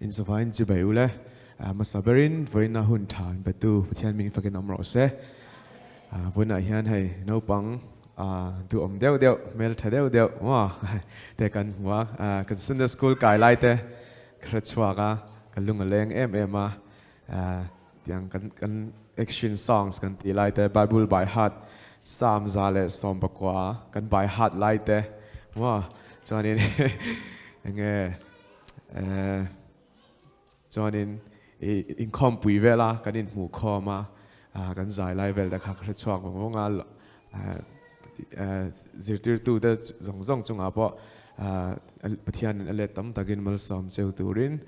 Inzavain chibai ule hmasa berin vawiina hun tha in petu Pathian hming fakin awm rawh se. Vawiinah hian hei naupang duhawm deuh deuh, hmel tha deuh deuh maw te kan hmu a, kan Sunday School kai lai te ka hre chhuak a, ka lung a leng em em a, tiang kan kan action songs kan tih lai te, Bible by heart Psalm 119 kan by heart lai te maw chuanin enge Chuanin i inkhawmpui vela kan inhmuh khawm a, kan zai lai vel te kha ka hre chhuak vawng vawng a, zirtirtute zawng zawng chungah pawh Pathianin a let tam takin malsawm cheu turin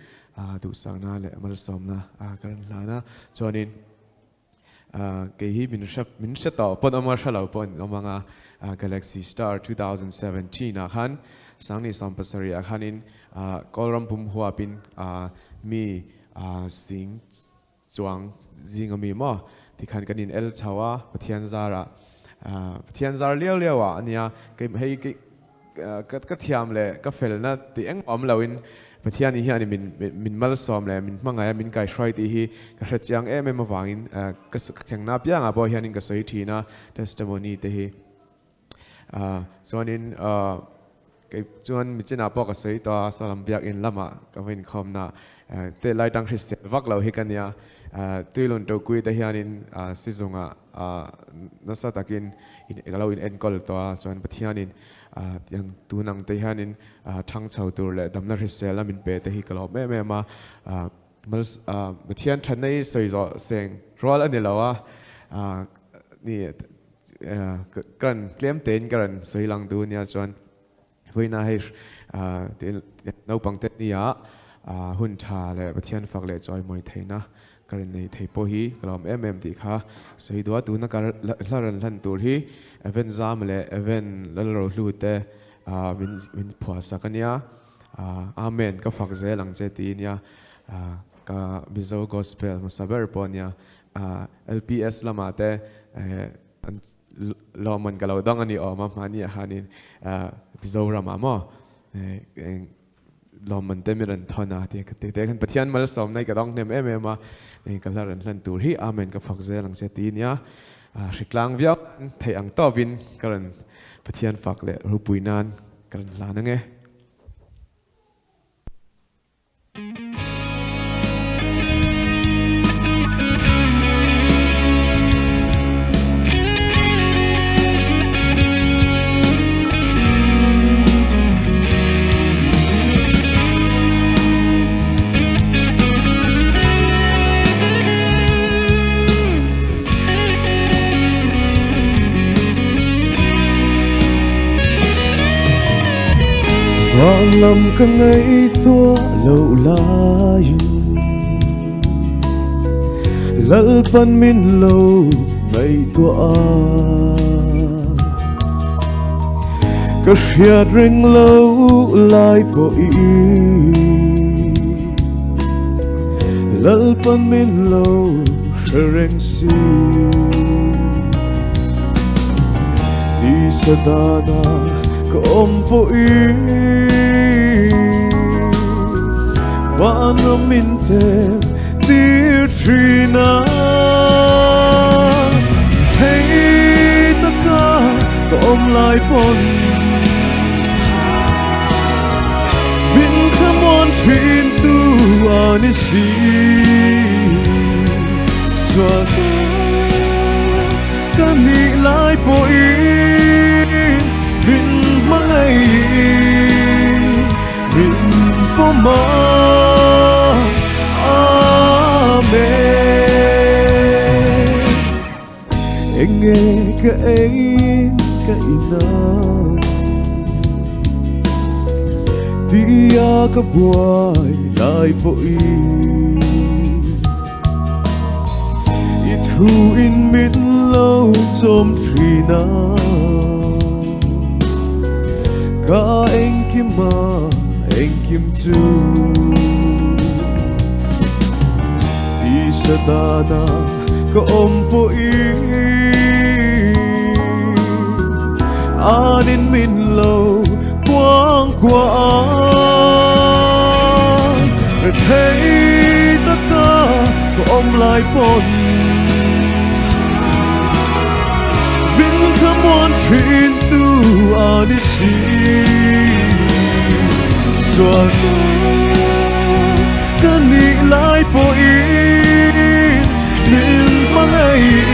duhsakna leh malsawmna ka rawn hlan a. Chuanin Kei hi min hre min hre tawh pawn awm a, hre lo pawh an awm ang a, Galaxy Star 2017 ah khan Sangni 70 ah khanin Kawlram pum huapin mi sing chuang zing ami maw tikhan kan in el chho a, Pathian zarah Pathian zar liau liau ah ania kei hei kei Ka thiam leh ka felna tih engmah awm loin Pathian hian min malsawm leh min hmangaih a, min kaihruai tih hi ka hre chiang em em avangin ka thlengna apiangah pawh hianin ka sawi thin a, testimony te hi. Chuanin kei chuan michinah pawh ka sawi tawh a, Salam Biakinn lamah ka va inkhawmna te lai tang hrisel vak lo hi ka nia. Tuilun Tokui te hianin Sizungah nasa takin ka lo in enkawl tawh a, chuan Pathianin tiang tun ang te hianin thang chho tur leh damna hrisel a min pe te hi ka lawm em em a, Pathian thatna hi sawi zawh seng rual a ni lo a, ni ka rawn tlem tein ka rawn sawi lang duh nia chuan Vawiina hei naupang te nia hun tha leh Pathian fak leh chawimawi theihna ka rawn nei thei pawh hi ka lawm em em tih kha sawi duh a. Tuna ka hla rawn hlan tur hi Evan Zam leh Evan Lalrohlu te min phuahsak a nia. Amen ka fak zel ang che ti nia. Ka Mizo Gospel hmasa ber pawh a nia. LPS lamah te An lawmman ka lo dang a ni awm a, hmani ah khanin Mizoram ah maw lawmman te mi rawn thawn a ti te te khan Pathian malsawmna hi ka dawng hnem em em a, ka hla rawn hlan tur hi Amen ka fak zel ang che ti nia hriklang viau theih ang tawpin ka rawn Pathian fak leh ropui nan ka rawn hlan ang e. Van lam ka ngaihtuah loh laiin Lalpan min lo ngaihtuah a Ka hriat reng lo lai pawhin Lalpan min lo hre reng si Tisa dana ka awm pawhin Vanram min tem tir thin a Hei taka ka awm lai pawn Min thlamuan thin tu a ni si Sual ka nih lai pawhin min hmangaih min pawm a Amen Enge ka ei ka inang Tia ka buai lai pawhin I thu in min lo chawm thin a Ka engkim a engkim chu Tisa dana ka awm pawhin Anin min lo kuang kuah a. Rethei taka ka awm lai pawn Min thlamuan thin tu a ni si. Sual ka nih lai pawhin min hmangaih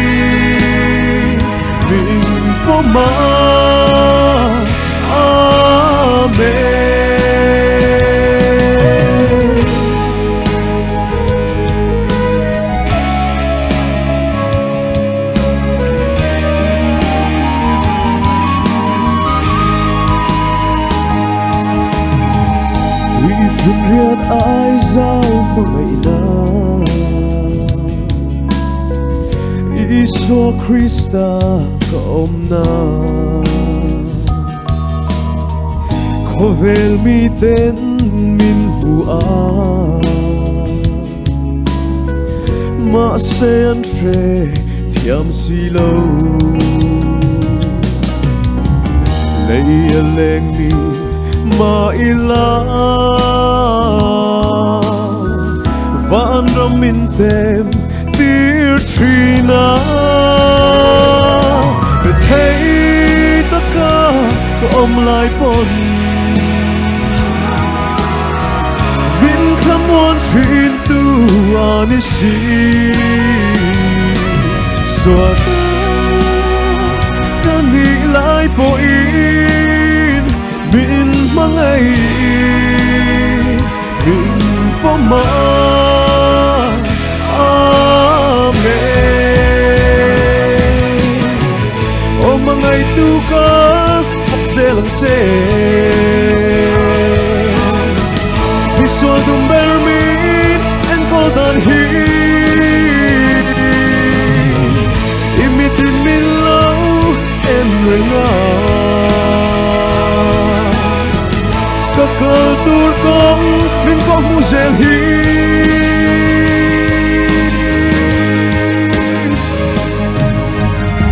min pawm a. Amen. Tuifinriat ai zau hmangaihna Isua Krista ka awmna Khawvel miten min hmu a Mahse an hre thiam si lo Lei a leng mi mah ila Vanram min tem tir thin a Rethei taka ka awm lai pawn Min thlamuan thin tu a ni si Sual ka nih lai pawhin min hmangaih min pawm a Amen Aw hmangaihtu ka fak zel ang che Misual dum ber min enkawl dan hi I mitin min lo en reng a Ka kal tur kawng min kawh hmu zel hi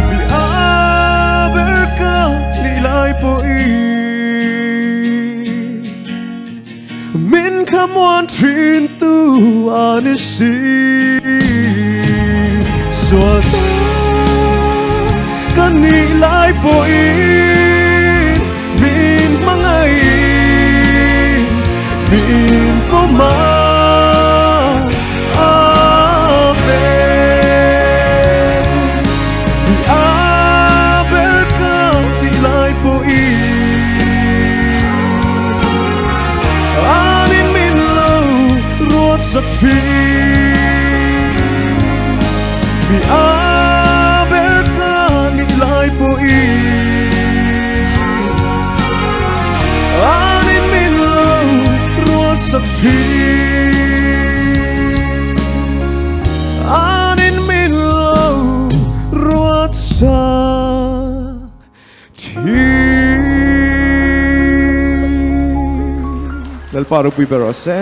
Mi a ber ka thih lai pawhin Min khamuan thin tu a ni si Sual ta ka nih lai pawhin min hmangaih min pawm a Amen Mi a ber ka nih lai pawhin Anin min lo ruat sak thin Mi a ber ka nih lai pawhin Anin min lo ruat sak thin Anin min lo ruat sak Lalpa ropui ber rawh se.